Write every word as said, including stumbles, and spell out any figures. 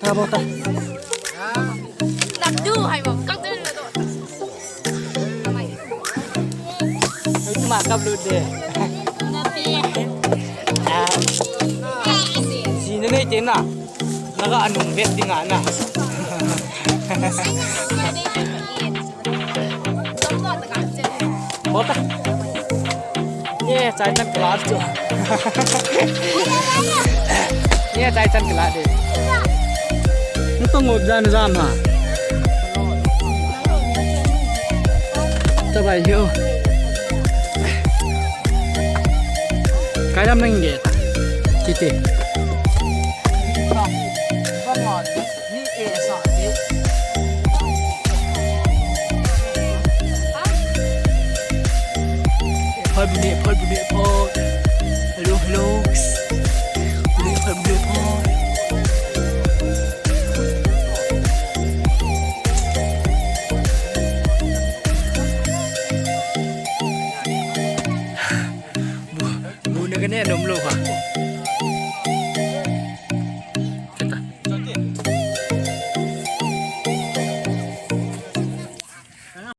Bota, bota. Nabdu hai mo, kang tu na do. Itu ma kap lu de. Napi. Ah. Sina nei te na. Naga anung vet ding ana. Bota. Ye, chai chan kala chu. Ye, chai chan kala de. Nung tong ngop jan jam ha. Chabai hiu. Kai lam nang ge. Titi. Phai bu ne, phai bu ne, phai. Hello, hello. Bu ne, phai bu ne, phai. Bu, bu na ka ne nom lou ha.